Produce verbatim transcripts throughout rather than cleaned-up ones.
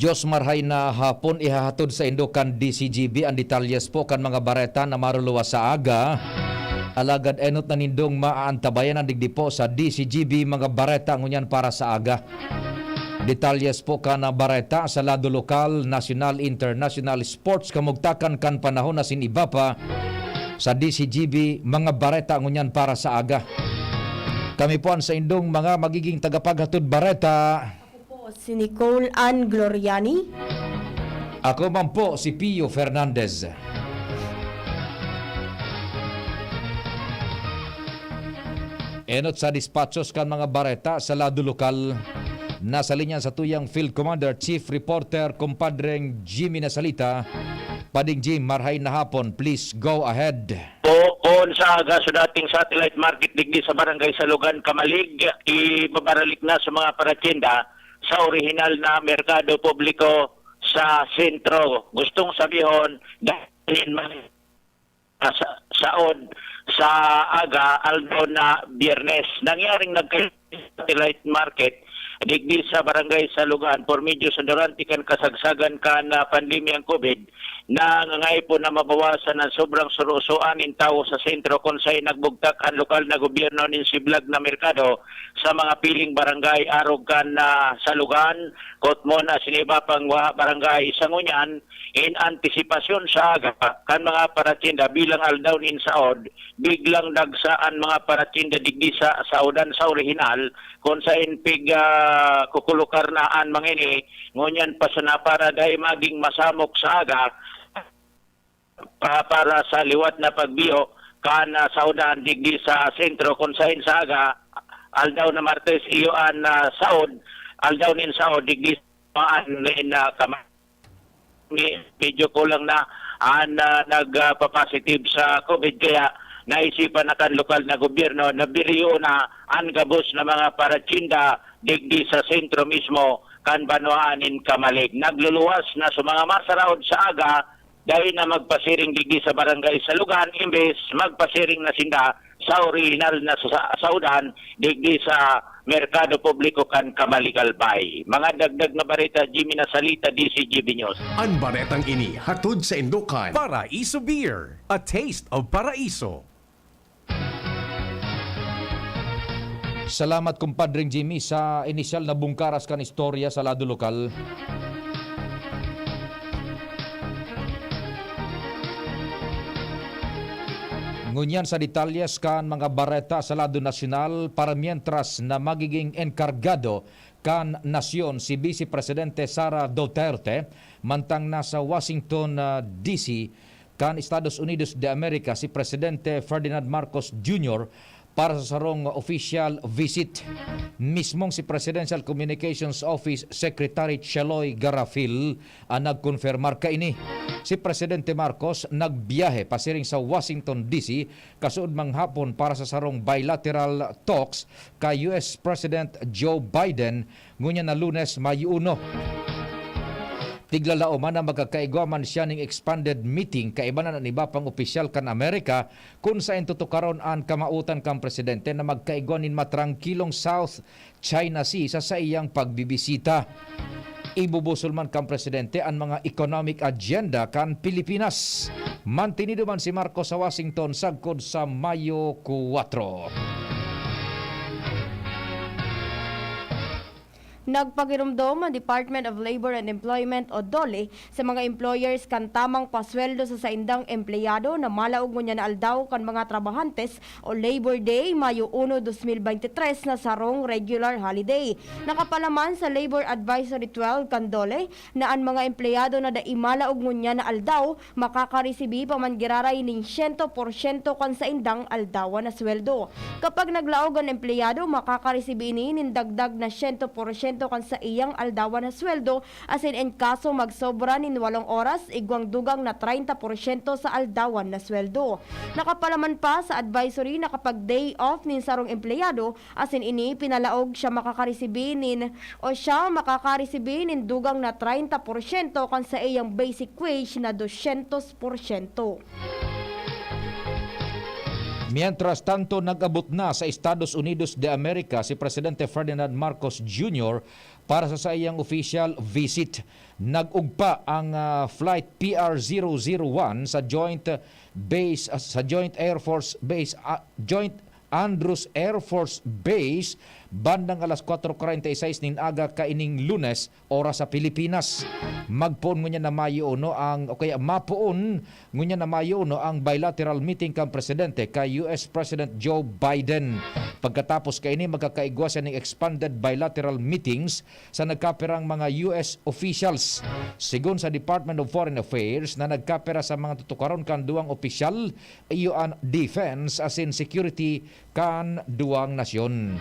Diyos marhay na hapon, ihahatod sa indo kan D C G B an detalyes po kan mga bareta na maruluwas sa aga. Alagad enot na nindong maaantabayan an digdi po sa D C G B mga bareta ngunyan para sa aga. Detalyes po kan bareta sa lado lokal, nasyonal, international, sports, kamugtakan kan panahon asin iba pa sa D C G B mga bareta ngunyan para sa aga. Kami po an sa indong mga magiging tagapaghatod bareta. Ako po si Nicole Ann Gloriani. Ako man po si Pio Fernandez. Enot sa dispatchos kan mga bareta sa lado lokal. Nasa linya sa tuyang Field Commander, Chief Reporter, Kumpadreng Jimmy Nasalita. Pading Jim, marhay na hapon. Please go ahead. Po, poon sa aga sa dating satellite market digdi sa Barangay Salugan, Camalig, ibabaralik na sa mga paratyenda sa orihinal na merkado publiko sa sentro. Gustong sabihon, dahil man sa saod sa aga, aldaw na Biyernes. Nangyaring nagka-, satellite market digdi sa Barangay Salugan, por medyo sa durante kan kasagsagan kan ah, pandemyang COVID, nangangaipo na mabawasan ang sobrang surusoan nin tawo sa sentro, kun saen nagbugtak an lokal na gobyerno nin siblag na merkado sa mga piling barangay arog kan ah, Salugan, Kotmon asin iba pang wa-, barangay. Sa ngunyan, in antisipasyon sa aga kan mga paratinda bilang aldaw nin saod, biglang dagsa an mga paratinda digdi sa saodan sa orihinal, kun saen pig ah, kukulukar na an mga ini, ngunyan pa sana para dai maging masamok sa aga, pa, para sa liwat na pagbiyo kan ah, saodan digdi sa sentro, kun saen sa aga, aldaw na Martes, iyo an ah, saod, aldaw nin saod digdi sa an nin ah, kama-, me-, medyo kulang na an ah, nagpapositive sa COVID, kaya naisipan na kan lokal na gobyerno na biriyo na an gabos na mga paratinda digdi sa sentro mismo kan banwaan nin Camalig. Nagluluwas na sa mga masaraod sa aga, dai na magpasiring digdi sa Barangay Salugan, imbes magpasiring na sinda sa orihinal na sa, saodan digdi sa Merkado Publiko kan Camalig, Albay. Mga dagdag na bareta, Jimmy Nasalita, D C G B News. An baretang ini hatod sa indo kan Paraiso Beer, a taste of Paraiso. Salamat, Kumpadring Jimmy, sa inisyal na bungkaras kan istorya sa lado lokal. Ngunyan sa detalyes kan mga bareta sa lado nasyonal, para mientras na magiging enkargado kan nasyon si Vice Presidente Sara Duterte, mantang nasa Washington, ah, D C, kan Estados Unidos de America si Presidente Ferdinand Marcos Junior para sa sarong official visit. Mismong si Presidential Communications Office Secretary Chaloy Garafil ang nagkonfirmar kaini. Si Presidente Marcos nagbiyahe pasiring sa Washington, D C, kasuodmang hapon para sa sarong bilateral talks kay U S President Joe Biden ngunyan na Lunes, Mayo uno. Tiglalaoman na magkakaigwa man siya ning expanded meeting kaiba na an iba pang opisyal kan Amerika, kun saen tutukaron an kamawotan kan presidente na magkaigwa nin matrangkilong South China Sea sa saiyang pagbibisita. Ibubusol man kan presidente an mga economic agenda kan Pilipinas. Mantinido man si Marcos sa Washington sagkod sa Mayo kuwatro. Nagpagiromdom ang Department of Labor and Employment o DOLE sa mga employers kan tamang pasweldo sa saindang empleyado na malaog ngunyan na aldaw kan mga trabahantes o Labor Day, Mayo uno, dos mil bente tres na sarong regular holiday. Nakapalaman sa Labor Advisory twelve kan DOLE na an mga empleyado na dai malaog ngunyan na aldaw makakaresibi pa man giraray nin siyento porsyento kan saindang aldawan na sweldo. Kapag naglaog an empleyado, makakaresibi ini nin dagdag na siyento porsyento kan saiyang aldawan na sweldo, asin in kaso magsobra nin walong oras, igwang dugang na treinta porsyento sa aldawan na sweldo. Nakapalaman pa sa advisory na kapag day off nin sarong empleyado, asin ini pinalaog, siya makakaresibi nin, o siya makakaresibi nin dugang na treinta porsyento kan saiyang basic wage na dosyentos porsyento. Mientras tanto, nag-abot na sa Estados Unidos de America si Presidente Ferdinand Marcos Junior para sa saiyang official visit. Nag-ugpa ang, ah, flight P R zero zero one sa joint base, ah, sa Joint Air Force Base, ah, Joint Andrews Air Force Base bandang alas kwatro kwarenta y seis nin aga kaining Lunes, oras sa Pilipinas. Magpoon ngunyan na mayo no ang, o kaya mapoon ngunyan na mayo no ang bilateral meeting kan presidente kay U S President Joe Biden. Pagkatapos kaini, magkakaigwa siya ning expanded bilateral meetings sa nagkapirang mga U S officials. Sigon sa Department of Foreign Affairs na nagkapira sa mga tutukaron kan duwang opisyal, iyo an defense asin security kan duwang nasyon.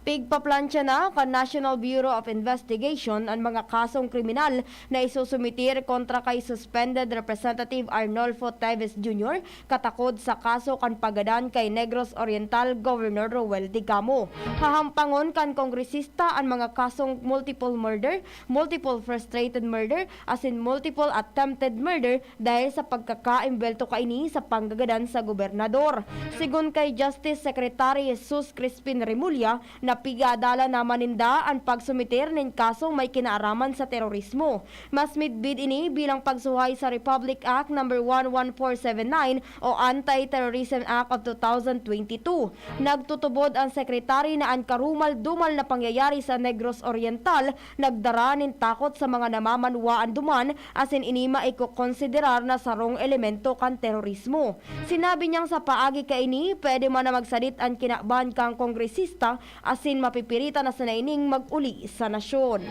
Pigpaplantsa na kan National Bureau of Investigation an mga kasong kriminal na isusumitir kontra kay suspended Representative Arnolfo Teves Junior katakod sa kaso kan paggadan kay Negros Oriental Governor Roel Degamo. Hahampangon kan kongresista an mga kasong multiple murder, multiple frustrated murder, asin multiple attempted murder dahil sa pagkakaimbwelto kaini sa panggagadan sa gobernador. Sigon kay Justice Secretary Jesus Crispin Remulla na pigadalan naman ninda an pagsumitir nin kasong may kinaaraman sa terorismo. Mas midbid ini bilang pagsuhay sa Republic Act Number one one four seven nine o Anti-Terrorism Act of two thousand twenty-two. Nagtutubod ang sekretary na an karumal-dumal na pangyayari sa Negros Oriental nagdara nin takot sa mga namamanwaan duman, asin ini maikokonsiderar na sarong elemento kan terorismo. Sinabi niyang sa paagi kaini, pwede man na magsadit an kinaban kan kongresista asin mapipiritan na sana ining mag-uli sa nasyon.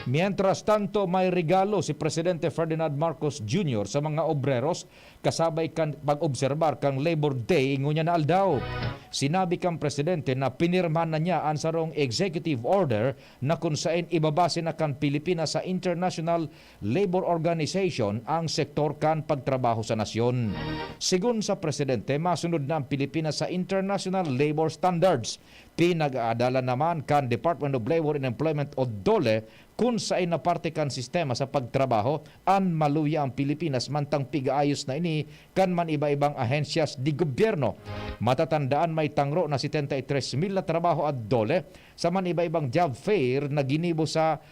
Mientras tanto, may regalo si Presidente Ferdinand Marcos Junior sa mga obreros kasabay kan pag-obserbar kan Labor Day ngunyan na aldaw. Sinabi kan presidente na pinirmahan na niya an sarong executive order na kun saen ibabase na kan Pilipinas sa International Labor Organization ang sektor kan pagtrabaho sa nasyon. Sigon sa presidente, masunod na ang Pilipinas sa International Labor Standards. Pinag-aadalan naman kan Department of Labor and Employment o DOLE kun saen na parte kan sistema sa pagtrabaho an maluya ang Pilipinas mantang pigaayos na ini kan man iba-ibang ahensyas de gobyerno. Matatandaan, may tangro na setenta y tres mil na trabaho an DOLE sa man iba-ibang job fair na ginibo sa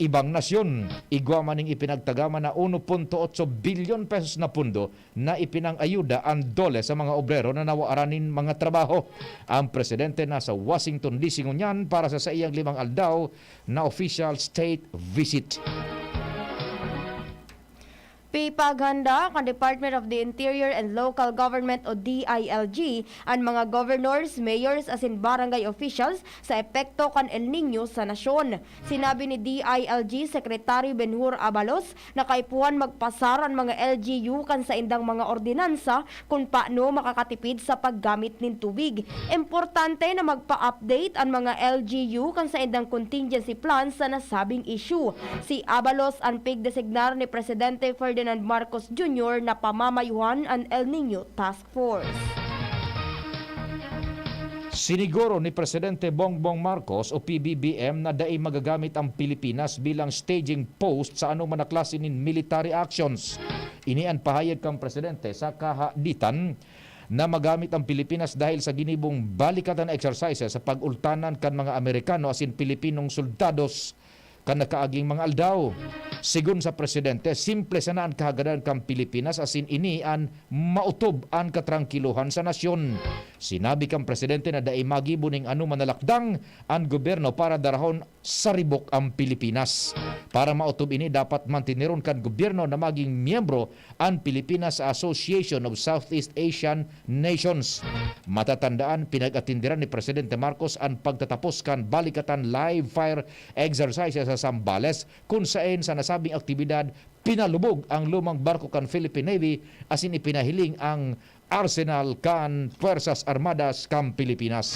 ibang nasyon. Igwa man ning ipinagtagaman na uno punto otso bilyon pesos na pundo na ipinang-ayuda an DOLE sa mga obrero na nawaran nin mga trabaho. Ang presidente nasa Washington D C ngunyan para sa saiyang limang aldaw na official state visit. Pipaghanda kan Department of the Interior and Local Government o D I L G an mga governors, mayors asin barangay officials sa epekto kan El Niño sa nasyon. Sinabi ni D I L G Secretary Benhur Abalos na kaipuhan magpasar an mga L G U kan saindang mga ordinansa kun paano makakatipid sa paggamit nin tubig. Importante na magpa-update an mga L G U kan saindang contingency plan sa nasabing issue. Si Abalos an pigdesignar ni Presidente Ferdinand Marcos Junior na pamamayuhan an El Niño Task Force. Siniguro ni Presidente Bongbong Marcos o P B B M na dai magagamit ang Pilipinas bilang staging post sa anoman na klase nin military actions. Ini an pahayag kan presidente sa kahaditan na magamit ang Pilipinas dahil sa ginibong balikatan na exercises sa pag-ultanan kan mga Amerikano asin Pilipinong soldados kan nakaaging mga aldaw. Sigon sa presidente, simple sana an kahagadan kan Pilipinas asin ini an maotob an katrangkilohan sa nasyon. Sinabi kan presidente na dai magibo nin anoman na lakdang an gobyerno para darahon sa ribok ang Pilipinas. Para maotob ini, dapat manteneron kan gobyerno na maging miyembro an Pilipinas sa Association of Southeast Asian Nations. Matatandaan, pinag-atenderan ni Presidente Marcos an pagtatapos kan balikatan live fire exercises sa Zambales, kun saen sa nasabing aktibidad pinalubog ang lumang barko kan Philippine Navy asin ipinahiling ang arsenal kan Puwersas Armadas kan Pilipinas.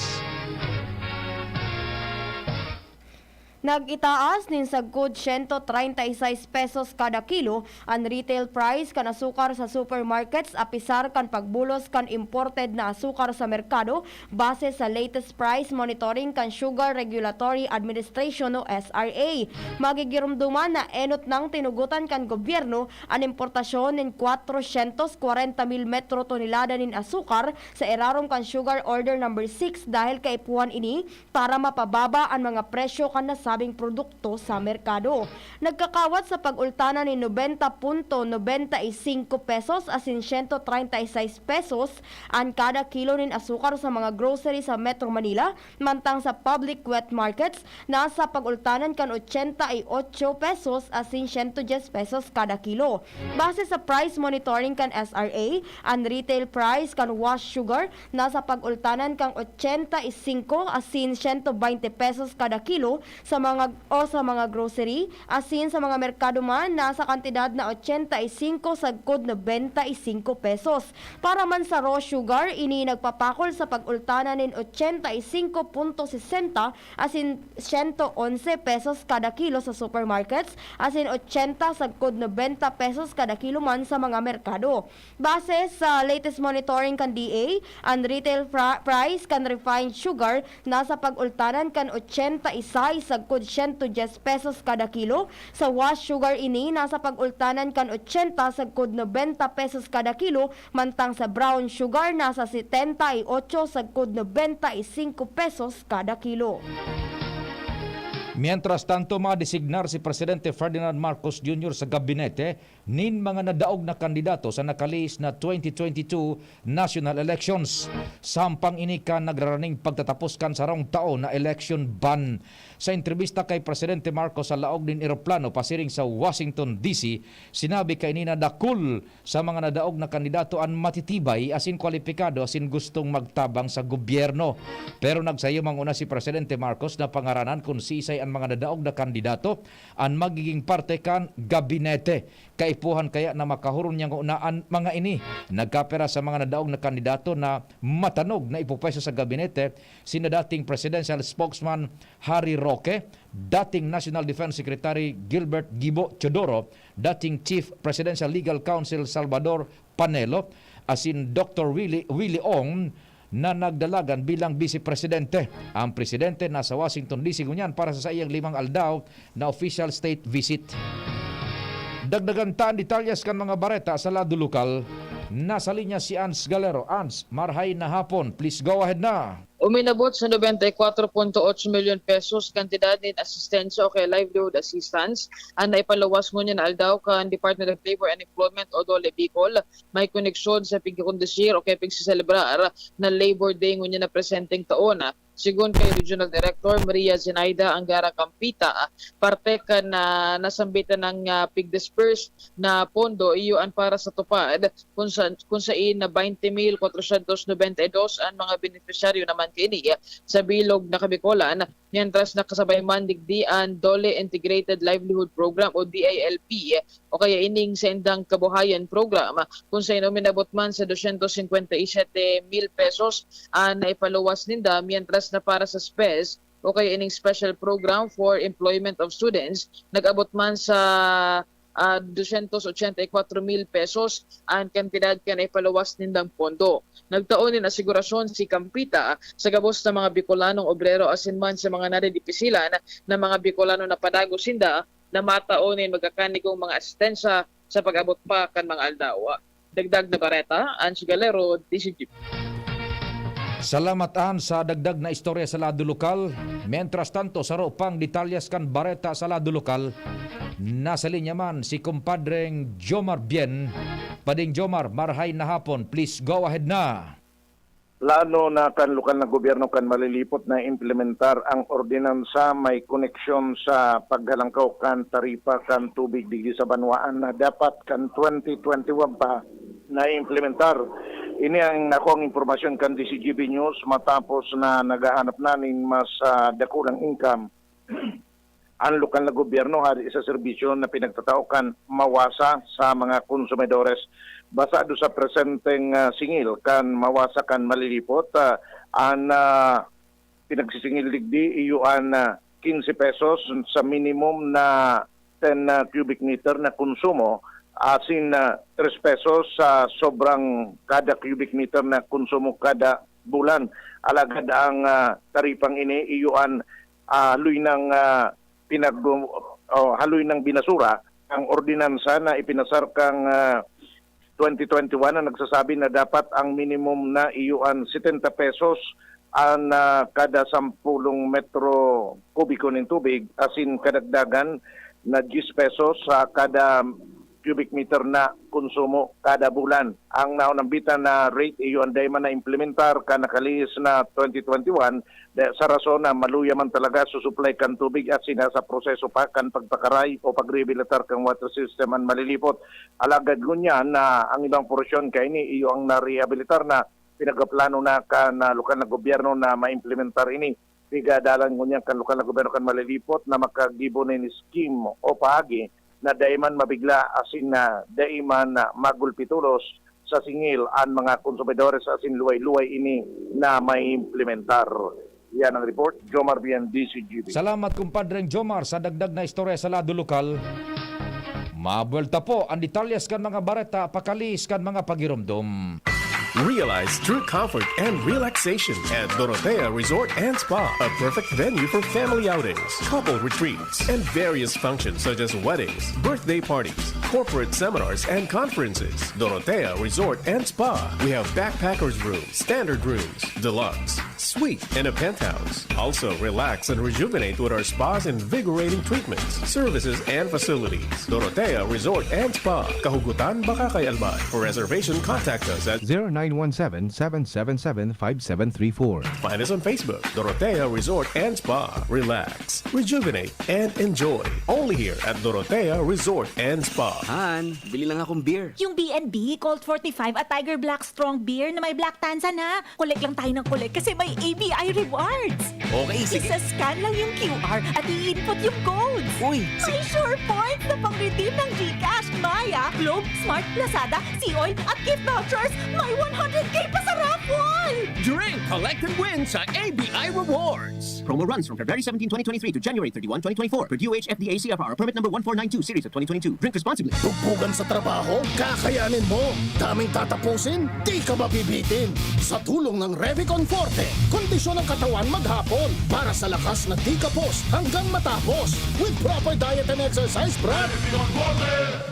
Nag-itaas nin sagkod sento treinta y seis pesos kada kilo an retail price kan asukar sa supermarkets, apisar kan pagbulos kan imported na asukar sa merkado, base sa latest price monitoring kan Sugar Regulatory Administration o S R A. Magigiromdoman na enot nang tinugotan kan gobyerno an importasyon nin kwatrosyentos kwarenta mil metro tonelada nin asukar sa irarom kan Sugar Order Number Six, dahil kaipuhan ini para mapababa an mga presyo kan nasabing produkto sa merkado. Nagkakawat sa pag-ultanan nin nobenta punto nobenta y singko pesos asin sento treinta y seis pesos an kada kilo nin asukar sa mga grocery sa Metro Manila, mantang sa public wet markets, nasa pag-ultanan kan ochenta y ocho pesos asin sento dyes pesos kada kilo. Base sa price monitoring kan S R A, an retail price kan wash sugar nasa pag-ultanan kan ochenta y singko asin sento baynte pesos kada kilo sa mga, o sa mga grocery, asin sa mga merkado man, nasa kantidad na ochenta y singko sagkod nobenta y singko pesos. Para man sa raw sugar, ini nagpapakol sa pag-ultanan nin ochenta y singko punto sesenta asin sento onse pesos kada kilo sa supermarkets, asin ochenta sagkod nobenta pesos kada kilo man sa mga merkado. Base sa latest monitoring kan D A, an retail fra-, price kan refined sugar nasa pag-ultanan kan ochenta y seis sagkod sento dyes pesos kada kilo. Sa wash sugar ini nasa pag-ultanan kan ochenta sagkod nobenta pesos kada kilo, mantang sa brown sugar nasa setenta y ocho sagkod nobenta y singko pesos kada kilo. Mientras tanto, madesignar si Presidente Ferdinand Marcos Junior sa gabinete nin mga nadaog na kandidato sa nakalihis na twenty twenty-two national elections. Sampang ini kan nagraraning pagtatapos kan sarong taon na election ban. Sa entrebista kay Presidente Marcos sa laog nin eroplano pasiring sa Washington, D C, sinabi kaini na dakul sa mga nadaog na kandidato an matitibay asin kwalipikado asin gustong magtabang sa gobyerno. Pero nagsayumang una si Presidente Marcos na pangaranan kun siisay an mga nadaog na kandidato an magiging parte kan gabinete. Kaipuhan kaya na makahuron niya ngona an mga ini. Nagkapira sa mga nadaog na kandidato na matanog na ipupwesto sa gabinete sina dating Presidential Spokesman Harry Roque, dating National Defense Secretary Gilbert Gibo Teodoro, dating Chief Presidential Legal Counsel Salvador Panelo, asin Doktor Willie, Willie Ong, na nagdalagan bilang Vice Presidente. Ang Presidente nasa Washington, D C ngunyan para sa saiyang limang aldaw na official state visit. Dagdagan ta an detalyes kan mga bareta sa lado lokal. Nasa linya si Ans Galero. Ans, marhay na hapon. Please go ahead na. Uminabot sa nobenta y kwatro punto otso milyon pesos kantidad nin asistensya o kaya livelihood assistance an naipaluwas ngunyan na aldaw kan Department of Labor and Employment o DOLE Bicol, may koneksyon sa pigkakondisir o kaya pigseselebrar na Labor Day ngunyan na presenteng taon. Segun kay Regional Director Maria Zenaida Angara Campita, parte kan, ah, nasambitan ng, ah, pig-disperse na pondo, iyo an para sa TUPAD, kung sa, kung sain na baynte mil kwatrosyentos nobenta y dos an mga benepisyaryo naman kaini sa bilog na Kabikolan, mientras na kasabay man digdi an DOLE Integrated Livelihood Program o D I L P o kaya ining Saindang Kabuhayan Program, kung sain uminabot man sa dosyentos singkwenta y siyete mil pesos an naipaluwas ninda, mientras na para sa SPES o kaya ining Special Program for Employment of Students, nag-abot man sa, ah, dosyentos ochenta y kwatro mil pesos an kantidad kan naipaluwas nindang pondo. Nagtao nin asigurasyon si Campita sa gabos na mga Bicolanong obrero asin man sa mga nadidipisilan na mga Bicolano na padagos sinda na matao nin magkakanigong mga asistensya sa pag-abot pa kan mga aldaw. Dagdag na bareta, Ange Galero, D C G B. Salamat, An, sa dagdag na istorya sa lado lokal. Mientras tanto, saro pang detalyes kan bareta sa lado lokal. Nasa linya man si kumpadreng Jomar Bien. Pading Jomar, marhay na hapon. Please go ahead na. Plano na kan lokal na gobyerno kan Malilipot na implementar ang ordinansa may koneksyon sa paghalangkaw kan taripa kan tubig digdi sa banwaan na dapat kan twenty twenty-one pa na implementar. Ini ang nakuang impormasyon kan D C G B News matapos na naghahanap na nin mas, ah, dakulang income ang lokal na gobyerno hali sa serbisyo na pinagtatao kan MAWASA sa mga konsumidores. Basado sa presenteng, ah, singil kan MAWASA kan Malilipot, ah, an, ah, pinagsisingil digdi iyo an, ah, quince pesos sa minimum na ten, ah, cubic meter na konsumo, asin, ah, tres pesos sa sobrang kada cubic meter na konsumo kada bulan. Alagad ang, ah, taripang ini iyo an, ah, haloy nang, ah, pinag-, o haloy nang binasura, ang ordinansa na ipinasar kang, ah, twenty twenty-one na nagsasabi na dapat ang minimum na iyo an setenta pesos an, ah, kada sampulong metro kubiko nin tubig, asin kadagdagan na diyes pesos sa kada cubic meter na konsumo kada bulan. Ang naunambitan na rate iyo an dai man naimplementar kan nakalihis na twenty twenty-one, da-, sa rason na maluya man talaga susuplay kan tubig asin nasa proseso pa kan pagpakaray o pagrehabilitar kan water system an Malilipot. Alagad ngunyan na ang ibang porsyon kaini iyo ang narehabilitar na, pinagpaplano na kan, ah, lokal na gobyerno na maimplementar ini. Pigadalan ngunyan kan lokal na gobyerno kan Malilipot na makagibo nin scheme o paagi na dai man mabigla asin na dai man, ah, magulpi tolos sa singil an mga konsumidores asin luway-luway ini na maimplementar. Yan ang report, Jomar Bian, D Z G B. Salamat, Kumpadreng Jomar, sa dagdag na istorya sa lado lokal. Mabuwelta po ang detalyes kan mga bareta pakaliis kan mga pagiromdom. Realize true comfort and relaxation at Dorotea Resort and Spa, a perfect venue for family outings, couple retreats, and various functions such as weddings, birthday parties, corporate seminars, and conferences. Dorotea Resort and Spa. We have backpackers room, standard rooms, deluxe, suite, and a penthouse. Also, relax and rejuvenate with our spa's invigorating treatments, services, and facilities. Dorotea Resort and Spa, Kahugutan, Bacacay, Albay. For reservation, contact us at zero nine one seven, seven seven seven, five seven three four. Find us on Facebook, Dorotea Resort and Spa. Relax, rejuvenate, and enjoy. Only here at Dorotea Resort and Spa. Han, bili lang akong beer. Yung B and B Colt forty-five at Tiger Black Strong Beer na may Black Tanzan, ha? Collect lang tayo ng collect kasi may A B I rewards. Okay, sige. Isa-scan lang yung Q R at i-input yung codes. Uy, sige. May sure points na pang-redeem ng GCash, Maya, Globe, Smart, Lazada, Sea Oil at gift vouchers. May one hundred K pa sa raffle! Drink, collect, and win sa A B I Rewards. Promo runs from February seventeen, twenty twenty-three to January thirty-one, twenty twenty-four, per D O H F D A C F R permit number one four nine two series of twenty twenty-two. Drink responsibly. Bugbugan sa trabaho? Kakayanin mo. Daming tatapusin? Di ka mabibitin. Sa tulong ng Revicon Forte, kondisyon ng katawan maghapon para sa lakas na di kapos hanggang matapos. With proper diet and exercise, brad!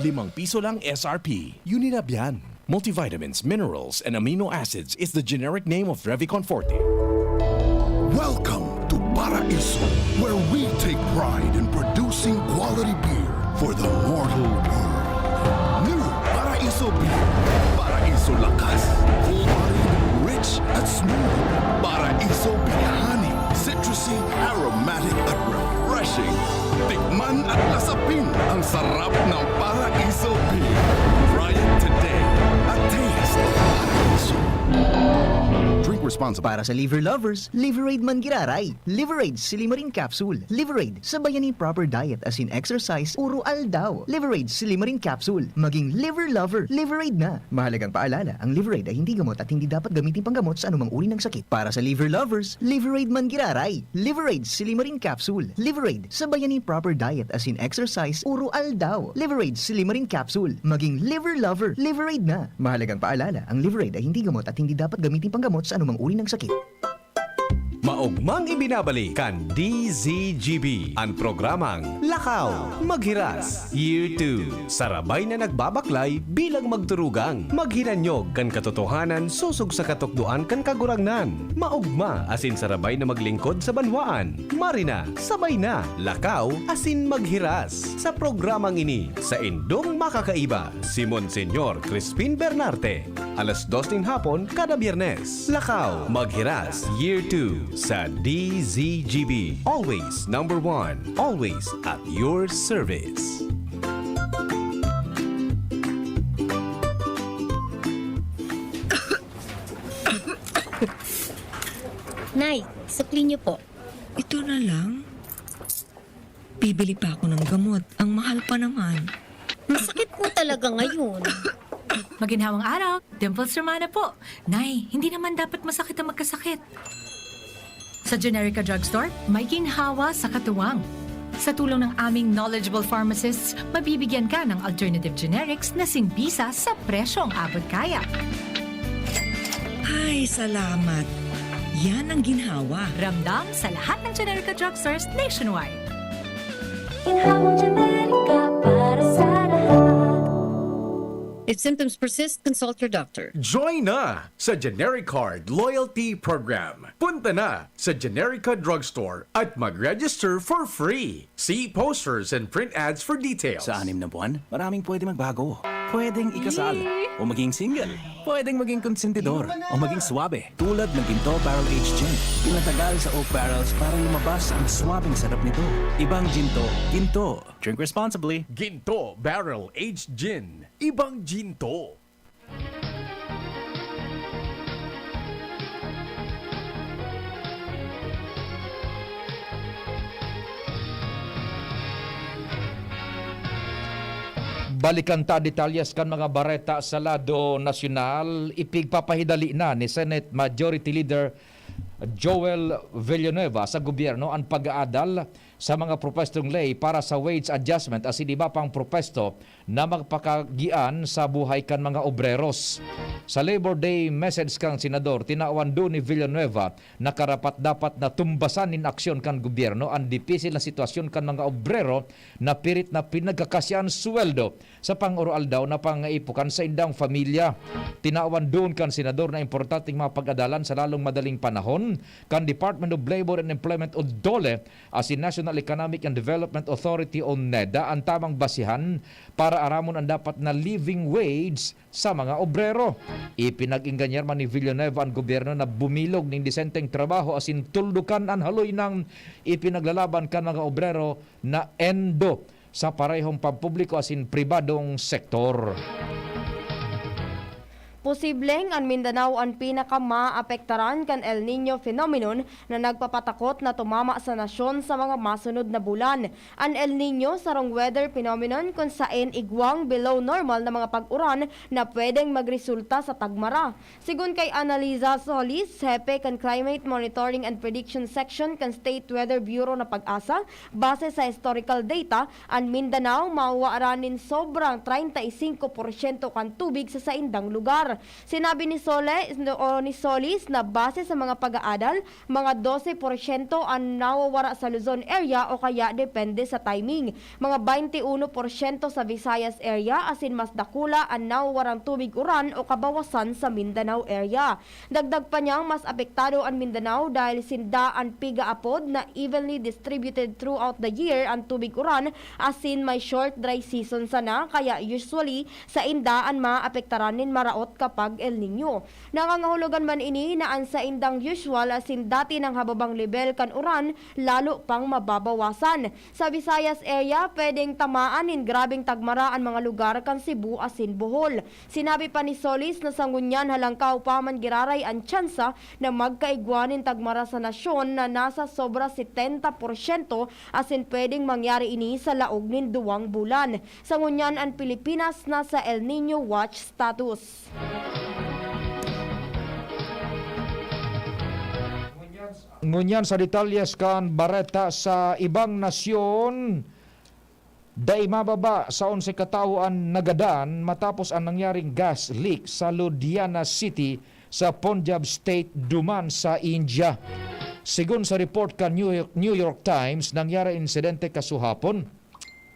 Limang piso lang S R P. Unilab yan. Multivitamins, minerals, and amino acids is the generic name of Revicon Forte. Welcome to Paraiso, where we take pride in producing quality beer for the mortal world. New Paraiso Beer. Paraiso Lakas. Full-bodied, rich at smooth. Paraiso Beer Honey. Citrusy, aromatic at refreshing. Tikman at lasapin ang sarap ng Paraiso Beer. Try it today. A taste of Paraiso. Drink responsibly. Para sa liver lovers, Liveraid man giraray. Liveraid Silimarin Capsule. Liveraid, sabayan nin proper diet asin exercise uro aldaw. Liveraid Silimarin Capsule. Maging liver lover, Liveraid na. Mahalagang paalala, ang Liveraid ay hindi gamot at hindi dapat gamitin panggamot sa anumang uri ng sakit. Para sa liver lovers, Liveraid man giraray. Liveraid Silimarin Capsule. Liveraid, sabayan nin proper diet asin exercise uro aldaw. Liveraid Silimarin Capsule. Maging liver lover, Liveraid na. Mahalagang paalala, ang Liveraid ay hindi gamot at hindi dapat gamitin panggamot sa anumang uri ng sakit. Maogmang ibinabalik kan D Z G B an programang Lakaw, Maghiras, Year two. Sarabay na nagbabaklay bilang magturugang maghinanyog kan katotohanan sosog sa katukdoan kan Kagurangnan. Maogma asin sarabay na maglingkod sa banwaan. Marina, sabay na, lakaw, asin maghiras sa programang ini. Saindong makakaiba, si Monseñor Crispin Bernarte. Alas dos nin hapon kada Biyernes. Lakaw, Maghiras, Year two sa D Z G B. Always number one. Always at your service. Nay, sukli niyo po. Ito na lang? Bibili pa ako ng gamot. Ang mahal pa naman. Masakit po talaga ngayon. Maginhawang araw, Dimples Romana po. Nay, hindi naman dapat masakit ang magkasakit. Sa Generica Drugstore, may ginhawa sa katuwang. Sa tulong ng aming knowledgeable pharmacists, mabibigyan ka ng alternative generics na simbisa sa presyong abot kaya. Ay, salamat. Yan ang ginhawa. Ramdam sa lahat ng Generica Drugstores nationwide. Ginhawang Generica para sa lahat. If symptoms persist, consult your doctor. Join na sa Generic Card Loyalty Program. Punta na sa Generica Drugstore at mag-register for free. See posters and print ads for details. Sa anim na buwan, maraming pwede magbago. Pwedeng ikasal o maging single. Pwedeng maging konsentidor o maging swabe. Tulad ng Ginto Barrel Aged Gin. Pinatagal sa oak barrels para lumabas ang swabeng sarap nito. Ibang Ginto, Ginto. Drink responsibly. Ginto Barrel Aged Gin. Ibang Ginto. Balikan ta detalyes kan mga bareta sa lado nasyonal. Ipigpapahidali na ni Senate Majority Leader Joel Villanueva sa gobyerno an pag-aadal sa mga propwestong ley para sa wage adjustment asin iba pang propwesto na magpakagian sa buhay kan mga obreros. Sa Labor Day message kan senador, tinawan duon ni Villanueva na karapat-dapat na tumbasan nin aksyon kan gobyerno an dipisil na sitwasyon kan mga obrero na pirit na pinagkakasyan sweldo sa pang-aroaldaw na pangaipo kan saindang pamilya. Tinawan duon kan senador na importanteng mapag-adalan sa lalong madaling panahon kan Department of Labor and Employment o DOLE asin National Economic and Development Authority o NEDA an tamang basihan para aramon an dapat na living wage sa mga obrero. Ipinag-engganyar man ni Villanueva an gobyerno na bumilog nin disenteng trabaho asin tuldukan an haloy nang ipinaglalaban kan mga obrero na ENDO sa parehong pampubliko asin pribadong sektor. Posibleng an Mindanao an pinakamaapektaran kan El Niño phenomenon na nagpapatakot na tumama sa nasyon sa mga masunod na bulan. An El Niño, sarong weather phenomenon kun saen igwang below normal na mga pag-uran na pwedeng magresulta sa tagmara. Sigon kay Analiza Solis, hepe kan Climate Monitoring and Prediction Section kan State Weather Bureau na PAGASA, base sa historical data, an Mindanao mawawaran nin sobrang treinta y cinco porsyento kan tubig sa saindang lugar. Sinabi ni Sole o ni Solis na base sa mga pag-aadal, mga dose porsyento an nawawara sa Luzon area o kaya depende sa timing. Mga baynte uno porsyento sa Visayas area asin mas dakula an nawawarang tubig uran o kabawasan sa Mindanao area. Dagdag pa niyang mas apektado an Mindanao dahil sinda an pigaapod na evenly distributed throughout the year an tubig uran asin may short dry season sana kaya usually sainda an maapektaran nin maraot kapag El Niño. Nangangahulugan man ini na an saindang usual asin dati nang hababang lebel kan uran lalo pang mababawasan. Sa Visayas area, pwedeng tamaan nin grabeng tagmara an mga lugar kan Cebu asin Bohol. Sinabi pa ni Solis na sa ngunyan halangkaw pa man giraray an tsansa na magkaigwa nin tagmara sa nasyon na nasa sobra setenta porsyento asin pwedeng mangyari ini sa laog nin duwang bulan. Sa ngunyan an Pilipinas nasa El Niño watch status. Ngunyan sa detalyes kan bareta sa ibang nasyon, dai mababa sa onse ka tawo an nagadan matapos an nangyaring gas leak sa Ludhiana City sa Punjab State duman sa India. Sigon sa report kan New York, New York Times, nangyari an insidente kasuhapon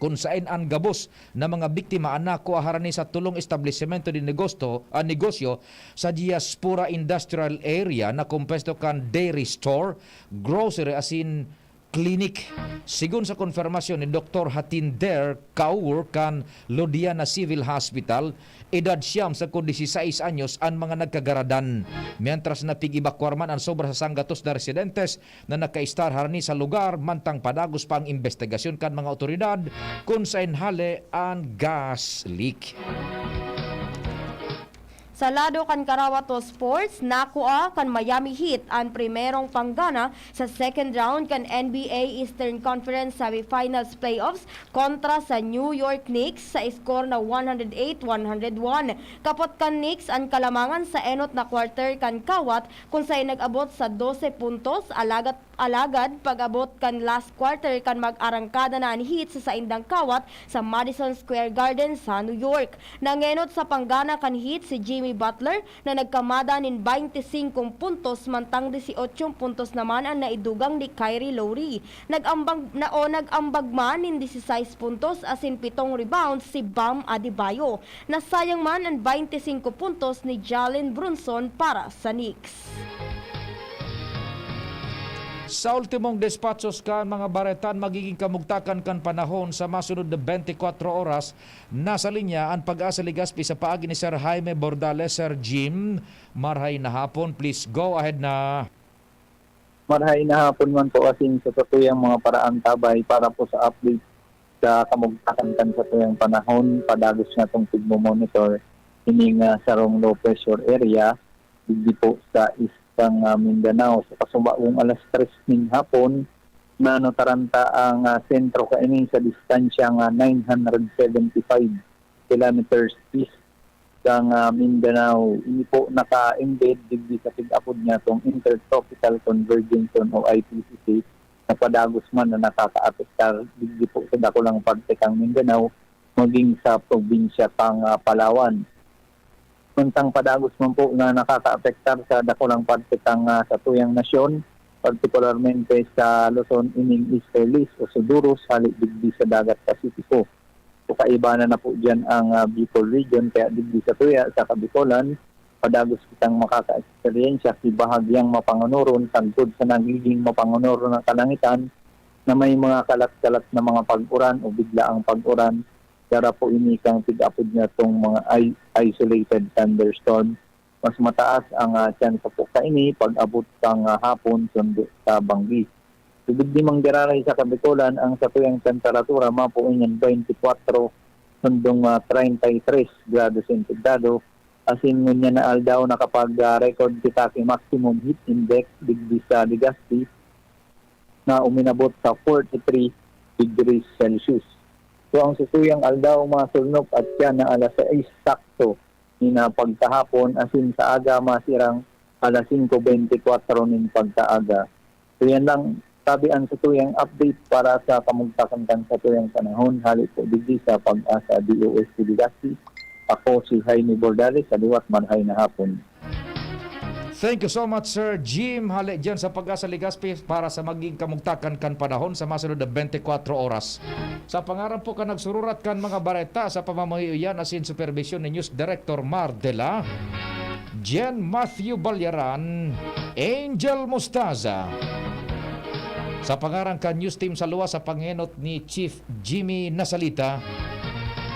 kun saen an gabos na mga biktima an nakua harani sa tolong establisimento de negosyo, ah, negosyo sa Diaspora Industrial Area na kompuesto kan dairy store, grocery asin clinic. Sigon sa konfirmasyon ni Doktor Hatinder Kaur kan Ludhiana Civil Hospital, edad siyam sagkod disisais anyos an mga nagkagaradan. Mientras na pig-ebakuar man an sobra sa sanggatos na residentes na nakaistar harani sa lugar, mantang padagos pa ang imbestigasyon kan mga awtoridad kun saen hale an gas leak. Sa lado kan Karawato Sports, nakua kan Miami Heat an primerong panggana sa second round kan N B A Eastern Conference Semifinals Playoffs kontra sa New York Knicks sa score na one hundred eight one hundred one. Kapot kan Knicks an kalamangan sa enot na quarter kan kawat, kun saen nag-abot sa dose puntos, alagad, alagad pag-abot kan last quarter kan mag-arangkada na an Heat sa saindang kawat sa Madison Square Garden sa New York. Nangenot sa panggana kan Heat si Jimmy Butler na nagkamada nin baynte singkong puntos, mantang dieciocho puntos naman an naidugang ni Kyrie Lowry. Nag-ambag, na, o nag-ambag man nin dieciséis puntos asin pitong rebounds si Bam Adebayo. Nasayang man an baynte singko puntos ni Jalen Brunson para sa Knicks. Sa ultimong despatsos kan mga baretan, magiging kamugtakan kan panahon sa masunod na twenty-four oras, nasa linya an Pag-asa Legazpi sa paagi ni Sir Jaime Bordales. Sir Jim, marhay na hapon. Please go ahead na. Marhay na hapon man po asin sa satuyang mga paraan tabay para po sa update sa kamugtakan kan satuyang panahon, padagos natong pigmo-monitor ining, ah, sarong low pressure area digdi po sa Eastern, ah, Mindanao. Sa kasubaong alas tres nin hapon, nanotaranta ang, ah, sentro kaini sa distansya nga nine hundred seventy-five kilometers east kan, ah, Mindanao. Ini po naka-embed digdi sa pig-apod niyatong Intertropical Convergence Zone o I T C C, na padagos man na nakakaapektar digdi po sa dakulang parte kan Mindanao, maging sa probinsya kan, ah, Palawan. Mantang padagos man po na nakakaapektar sa dakulang parte kan, ah, satuyang nasyon, partikularmente sa Luzon, ining easterlies o suduros hale digdi sa Dagat Pasipiko. So, kaibanan na po diyan ang, ah, Bicol Region, kaya digdi sa tuya, sa Kabicolan, padagos kitang makaka-eksperyensya ki bahagyang mapangonoron sagkod sa nagiging mapangonoron na kalangitan na may mga kalat-kalat na mga pag-uran o biglaang pag-uran. Dara po ini kan pig-apod niyatong mga i-, isolated thunderstorm. Mas mataas ang, ah, tsansa po kaini pag-abot kan, ah, hapon sundo sa banggi. Tubig ni manggiraray sa Kabicolan, ang satuyang temperatura mapoon niyang twenty-four hanggang, ah, treinta y tres grado sentigrado. Asin ngunyan na aldaw nakapag, ah, record kita ki maximum heat index digdi sa Legazpi na uminabot sa forty-three degrees Celsius. So, ang satuyang aldaw masulnop at siya na alas sais sakto nin, ah, pagkahapon, asin sa aga masirang alas singko beintikwatro nin pagkaaga. So, yan lang, sabi ang satuyang update para sa kamugtakan kan satuyang panahon. Hali po digdi sa Pag-asa D O S T Legazpi. Ako si Jaime Bordales, sa liwat, marhay na hapon. Thank you so much, Sir Jim. Hale dyan sa Pag-asa Legazpi para sa maging kamugtakan kan panahon sa masunod na twenty-four oras. Sa pangaran po kan nagsururat kan mga bareta sa pamamahiyo yan asin superbisyon ni News Director Mar Dela, Jen Matthew Balyaran, Angel Mostaza. Sa pangaran kan News Team sa luwas, sa pangenot ni Chief Jimmy Nasalita,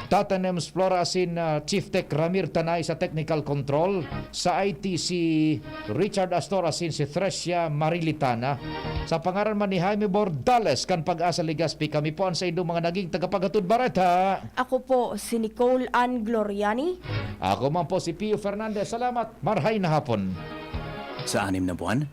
Tatanem Flora asin, ah, Chief Tech Ramir Tanay sa technical control, sa I T si Richard Astor asin si Thresia Marilitana. Sa pangaran man ni Jaime Bordales kan Pag-asa Legazpi, kami po an saindong mga naging tagapaghatod bareta. Ako po si Nicole Ann Gloriani. Ako man po si Pio Fernandez. Salamat. Marhay na hapon. Sa anim na buwan,